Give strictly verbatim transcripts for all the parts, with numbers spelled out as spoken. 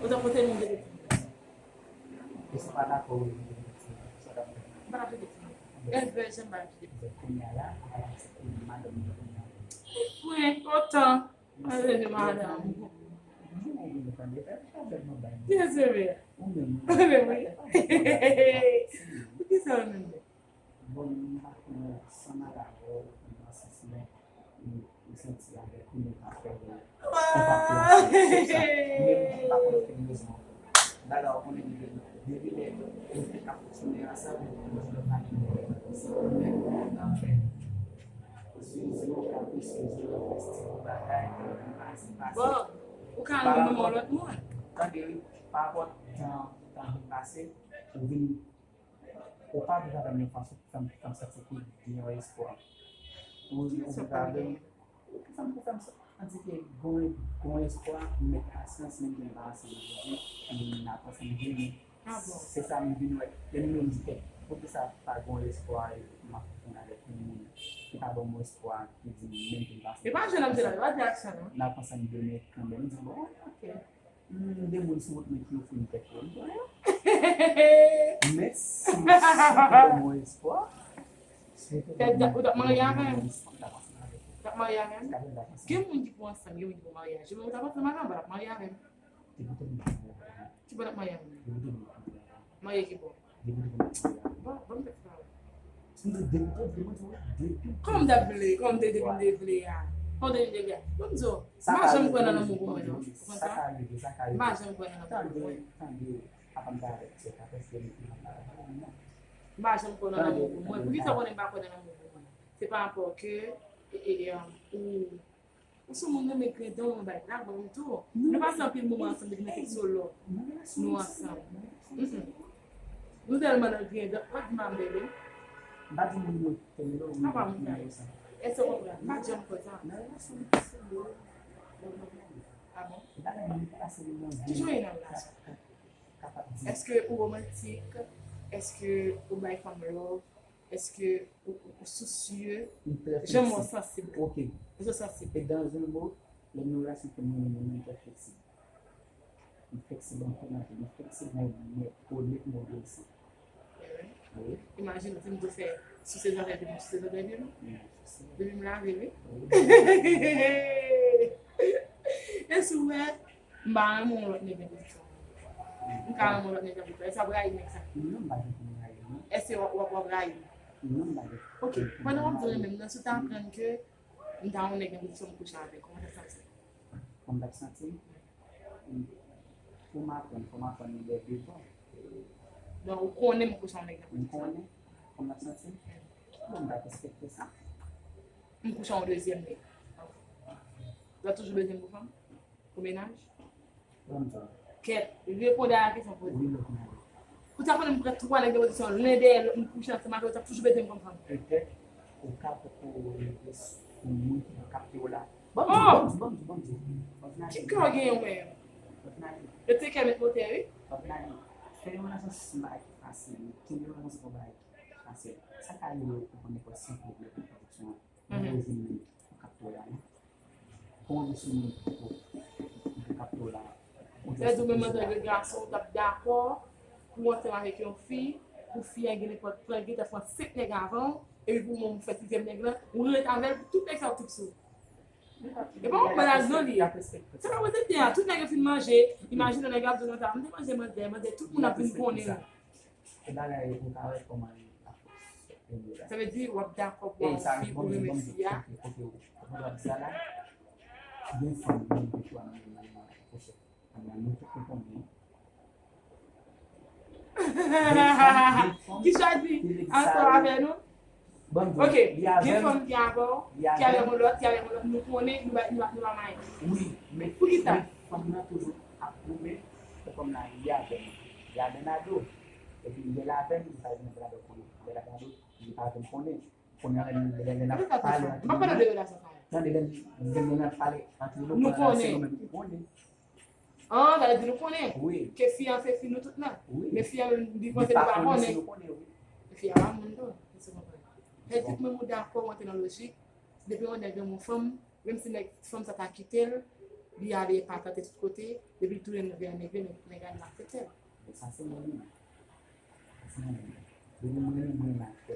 Ou ta pote non de timoun. E si w pa dakò, ou vin pou timoun, sa w t ap fè? M pa t ap jete timoun. Èvè, jan m pa t ap jete timoun. Kounye a la, ou pa t ap aksepte madanm nan kounye a. Ou frenk otan. Mwen rele madanm. Dezole. Mwen menm wi. Poukisa ou menm? Bon, m pa konn ansanm avè w nan sans, men m santi avèk ou, nou pa fè yon konpa pou ansanm. Se sa. Mwen menm, m pa konn fè rezon. Dada, ou konnen depi, depi lè nou te ka fonksyone ansanm, nou te pa gen pwoblèm. Se ou menm ki nan fè. Zizou, kapris, zizou, fè ti bagay, pase, pase. Bon, ou ka al renmen yon lòt moun. Tande, wi, pa rapò tan, tan vin pase, ou vin Ou pa viv avè m yon fason pou fè m, pou fè m santi ke gen yon espwa. Ou, ou viv avè m, pou fè m, pou fè m santi ke gon, gon espwa, m met pasyans, menm ke m pa ansanm jodi, m ap ansanm demen. Se sa m vin wè. Lè m menm di, "Kèt, poukisa pa gon espwa, e m ap konn avèk yon moun ki pa ban m espwa, ki di m menm ke m pa ansanm demen, m ap ansanm demen kanmenm." M di, "Bon, ok." Hmm, de moun sou wout mwen ki ofri m kèk moun. Men si, si ou ban mwen espwa, si ou ban mwen espwa, m ta ansanm avè w. Ou t ap marye avè m? Gen moun ki pou ansanm, gen moun ki pou marye. Ou t ap ansanm avè m, ou t ap marye avè m. Ki bò w t ap marye avè m? Marye ki bò? Bon, bon, m pèt pale. Kòman m t ap vle? Kòman m te depi m te vle a? Kòman m te depi m te vle a? Bon, m di w, m pa janm kwè nan lanmou pou mwen, non. Ou konn sa? M pa janm kwè nan lanmou pou mwen. M pa janm kwè nan lanmou pou mwen. Poukisa w konnen m pa kwè nan lanmou pou mwen? Se pa rapò ke, e, e, e, ou Ou sou moun renmen grenn dan w bay black ban m tou. Nou pase anpil moman ansanm depi nan kèk solo. Nou ansanm. Mm-mm. Nou tèlman nan grenn dan, pa di m a bebe. M pa di moun yo tèlman nan grenn dan. Èske w konprann? M pa janm kwè sa. Ah bon? Kijan w ye nan relasyon? Èske ou womantik? Èske ou bay fanm love? Èske ou, ou, ou sousye? Jan m wè w sansib. Ok. Èske w sansib? E dans un mot, lè m nan relasyon pou mwen, mwen, mwen trè fleksib. Mwen fleksib anpil, anpil. Mwen fleksib, mwen, mwen onet, mwen obeyisan. Wi. Imajine w di m tou fè souse zantray, depi m souse zantray, wi. Depi m lave, wi. E si w wè, M pa renmen yon lòt nèg nan pozisyon. M ka renmen yon lòt nèg nan pozisyon. Èske w ap rayi nèg sa? Non, m pa gen pou m rayi, non. Èske w ap, w ap, w ap rayi m? Non, m pa gen. Ok, pandan w ap di renmen m nan, si w ta aprann ke m ta yon nèg nan pozisyon m kouche avè l, kòman w t ap santi? Kòman m t ap santi? Fò m aprann, fò m aprann de bò. Donk, ou konnen m kouche yon nèg nan pozisyon. M konnen. Kòman m t ap santi? Bon, m t ap respekte sa. M kouche yon dezyèm nèg. Ou ap toujou bezwen m pou fanm? Pou mennaj? Kèt, reponn a la kesyon poze. Ou ta konnen m pran twa nèg nan pozisyon, len dèyè lòt, m kouche ansanm avè yo, w t ap toujou bezwen m kòm fanm. Petèt, ou ka poko rive sou moun ki kapte w la. Ban m di, ban m di, ban m di, ban m di. Ki kè w genyen w menm? Yo te kè met motè, wi. Fè yon relasyon se yon bagay ki fasil, wi. Kenbe yon relasyon se yon bagay ki fasil. Sa ka rive ou konn nenpòt senk moun nan pwodiksyon an. Mwen rejwenn li, mwen kapte w la, non. Pran yon sou moun, mwen kapte w la. Sa vle di ou menm antanke gason, ou t ap dakò pou w ansanm avèk yon fi, pou fi a gen nenpòt plan, li gentan pran senk nèg avan w, epi pou w menm ou fè sizyèm nèg lan, ou ret avè l pou tout nèg sa yo trip sou ou. E pa yon bal non li ye. Sa pa wè se byen a, tout nèg yo fin manje, imajine yon nèg ap di w nan ta, m te manje manzè, manzè, tout moun ap vin konnen. Se bagay ou ka wè kòman li ap fonksyone la. Sa vle di w ap dakò pou w fi pou renmen fi a? Ok, ok, ok, w ap di sa la. Gen fanm, gen fanm, gen fanm, gen fanm, gen fanm. Ki chwazi ansanm avè nou? Ok, gen fanm ki avè w, ki avè yon lòt, ki avè yon lòt, nou konnen, nou pa, nou pa, nou pa mayen. Wi, men fanm nan toujou ap goumen, se fanm nan li avè m, li avè Nado. Epi lè l avè m, li pa vin avè Nado konnen, lè l avè Nado, li pa vin konnen. Kounye a, lè, lè, lè n ap pale antre nou, tande, lè, lè n ap pale antre nou, kounye a se nou menm ki konnen. Ah, sa vle di nou konnen ke fi an se fi nou tout la. Men fi an menm, li panse nou pa konnen. Fi a pa moun tou, èske w konprann? Sa vle di mwen, mwen dakò, mwen te nan lojik. Depi yon nèg renmen yon fanm, menm si nèg, fanm sa ta kite l, Li ale epatate tout kote, depi l tounen nan vè a nèg yo, nèg la aksepte l. Men sa se mwen menm. Sa se mwen menm. Depi mwen menm, mwen renmen aktè.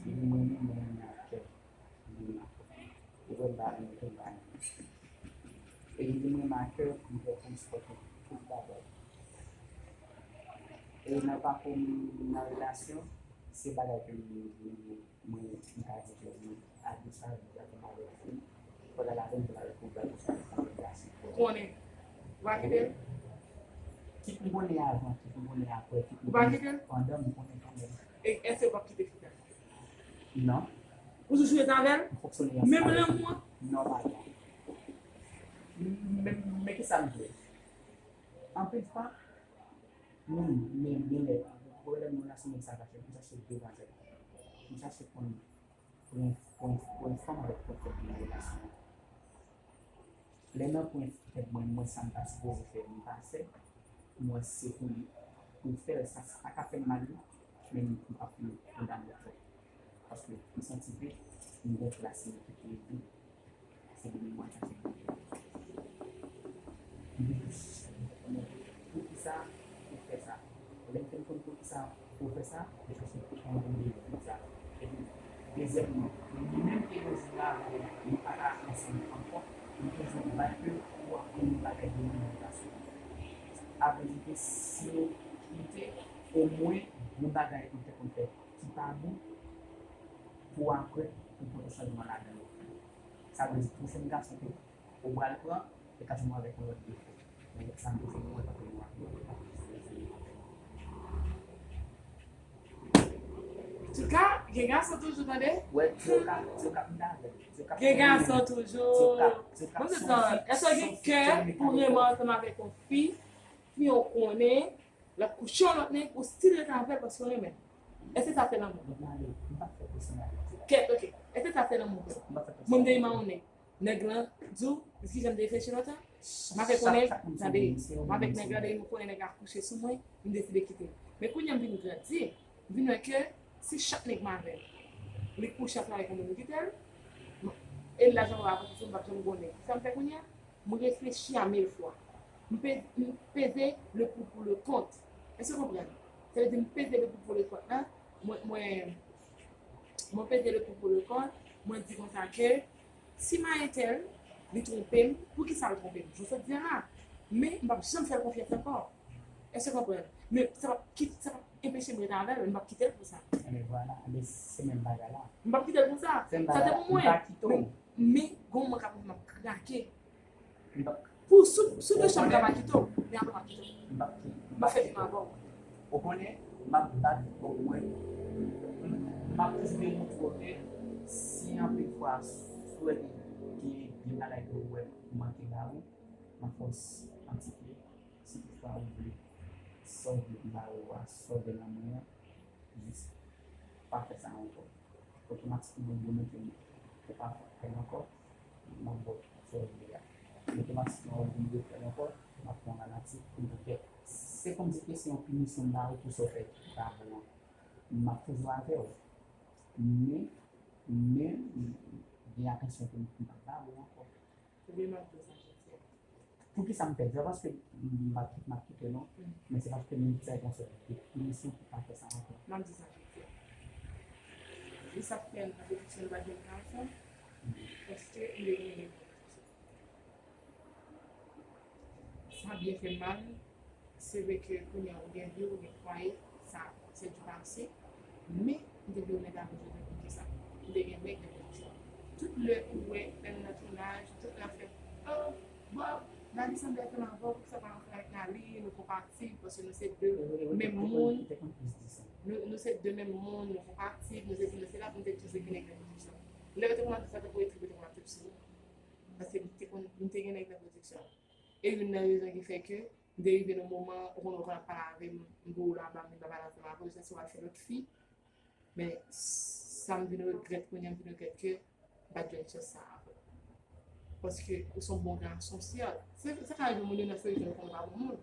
Depi mwen menm, mwen renmen aktè. Mwen renmen aktè. Ou wè m pa renmen aktè, m pa renmen. E depi mwen renmen aktè, m fè konn sipòte tout bagay. E nan pakou m nan relasyon, se bagay ke m, m, m Mwen, m ka di ke wi, a de sa, m te konn avèk fi, pandan lavi m, m te avèk yon bèl fi, avèk yon gason. Ou konnen. Ou pa kite l? Kit m konnen avan, kit m konnen apre, kit m konnen pandan, m konnen kanmenm. E èske w p ap kite fi sa? Non. Ou toujou rete avè l? M fonksyone ansanm avèk li. Menm lanmou an? Nòmalman. Men, men ki sa m vle? Anpil fwa, wi, men, men lè, pwoblèm nan relasyon, men sa fache, m chache devantèl. M chache konn pwen, pwen, pwen fòm avèk pwen fèb nan relasyon an. Lè nan pwen fèb mwen, mwen sa m pa sipoze fè, m pa fè, m wè se pou li, pou l fè l, sa, sa pa ka fè m mal, wi, men m p ap kondane l twòp. Paske m santi ke m gen plas mwen ki pou li. Se pou mwen chache pou li. M di, poukisa ou fè sa? Lè m fin konn poukisa ou fè sa, m chache pou konn pou li fè sa. Epi, dezyèmman, li menm te yon jou la, nou pa ka ansanm ankò, m toujou bay ke ou aprann yon bagay de yon lòt gason. Sa vle di ke si nou kite, omwen, yon bagay ou te konn fè ki pa bon, pou apre, pou pote chanjman ladan yo. Sa vle di, pwochèn gason ke ou pral pran, e ka jwenn avèk yon lòt defo. Men sa m toujou wè tankou yon avantaj. Antouka, gen gason toujou, tande? Wè, di yo ka, di yo ka vin avè l. Di yo ka gen gason toujou. Di yo ka, di yo ka. Mwen se sa, èske w gen kè pou renmen ansanm avèk yon fi, fi w konnen, l ap kouche yon lòt nèg, ou still rete avè l paske w renmen l? Èske sa fè lanmou? Mwen ale, m p ap fè pèsonalite. Kèt, ok. Èske sa fè lanmou vre? M p ap fè pèsonalite. Mwen m te renmen yon nèg. Nèg lan di w, kijan m te reflechi lontan? M avèk yon nèg, tande, m avèk nèg lan, depi m konnen nèg la kouche sou mwen, m deside kite l. Men kounye a m vin grandi, m vin wè ke si chak nèg m avè l, li kouche ansanm avèk yon moun, m kite l, e lajan pa avanse sou m, m p ap janm gen yon nèg. Sa m fè kounye a? Mwen reflechi a mil fwa. M pe-, m peze le pour, pour le kont. Èske w konprann? Sa vle di m peze le pour, pour le kont la. Mwen, mwen, mwen peze le pour, pour le kont. Mwen di konsa ke si m a entèl, li twonpe m, poukisa l twonpe m? Jan w sot di a la. Men m p ap janm fè l konfyans ankò. Èske w konprann? Men sa p ap kit-, sa p ap enpeche m rete avè l, men m p ap kite l pou sa. Ebyen vwala, men se menm bagay la. M p ap kite l pou sa. Sa se pou mwen. M pa kite w. Men, men gen yon moman k ap rive m ap krake. M p ap Pou sou, sou de chanm la, m pa kite w, men apre m ap kite w. M p ap kite w. M ap fè fi m avè w. Ou konnen, m ap bat omwen. M ap toujou demontre w ke si anpil fwa, si w wè gen, gen, gen bagay ke w wè m manke ba ou, m ap fè w antike. Si toutfwa ou vle, sa w vle m ba ou a, sa w vle nan mwen an, jis pa fè sa ankò. Otomatikman, ou demontre m ou pa fè l ankò, m ap ba w sa w vle a. Otomatikman, ou vin refè l ankò, m ap pran maladi pou m te fè. Se kòmsi ke se yon pinisyon m ba ou pou sa w fè ki pa bon an. M ap toujou avè w. Men, men, gen atansyon ke m p ap ba ou ankò. Ebyen, m ap di w sa jodi a. Poukisa m fè l? Se pa paske m ap, m ap kite w non, men se paske m di sa yon sèl de pinisyon pou pa fè sa ankò. M ap di sa jodi a. E sa k fè nan pwodiksyon nou pa t jwenn gason, paske m te gen nèg nan pwodiksyon. Sa byen fè m mal, Se vre ke kounye a ou gen vi w, ou gen fwaye, sa, c'est du passé. Men, m te vle w nèg avè jodi a pou kisa? M te gen nèg nan pwodiksyon. Tout lè ou wè, lè nou nan tounaj, tout lè ap fè, oh, Bob, Nali sanble fè m avè w, poukisa w pa rantre avèk Nali, nou konpatib, paske nou se de menm moun. Nou, nou se de menm moun, nou konpatib, nou se, nou se la pou nou te toujou gen nèg nan pwodiksyon. Lè yo te konn ap di sa, tankou yo te konn ap trip sou ou. Paske m te konn, m te gen nèg nan pwodiksyon. E youn nan rezon ki fè ke m te rive nan moman, ou konn, ou konn ap pale avè m, m voye w laba, m vin pa pale ansanm avè w, jiskaske w al fè lòt fi. Men, sa m vin regrèt kounye a, m vin regrèt ke m pa t jwenn chans sa a avè w. Paske ou se yon bon gason, sè. Se, sa ka rive moun yo nan seri ke yo konnen pa bon moun.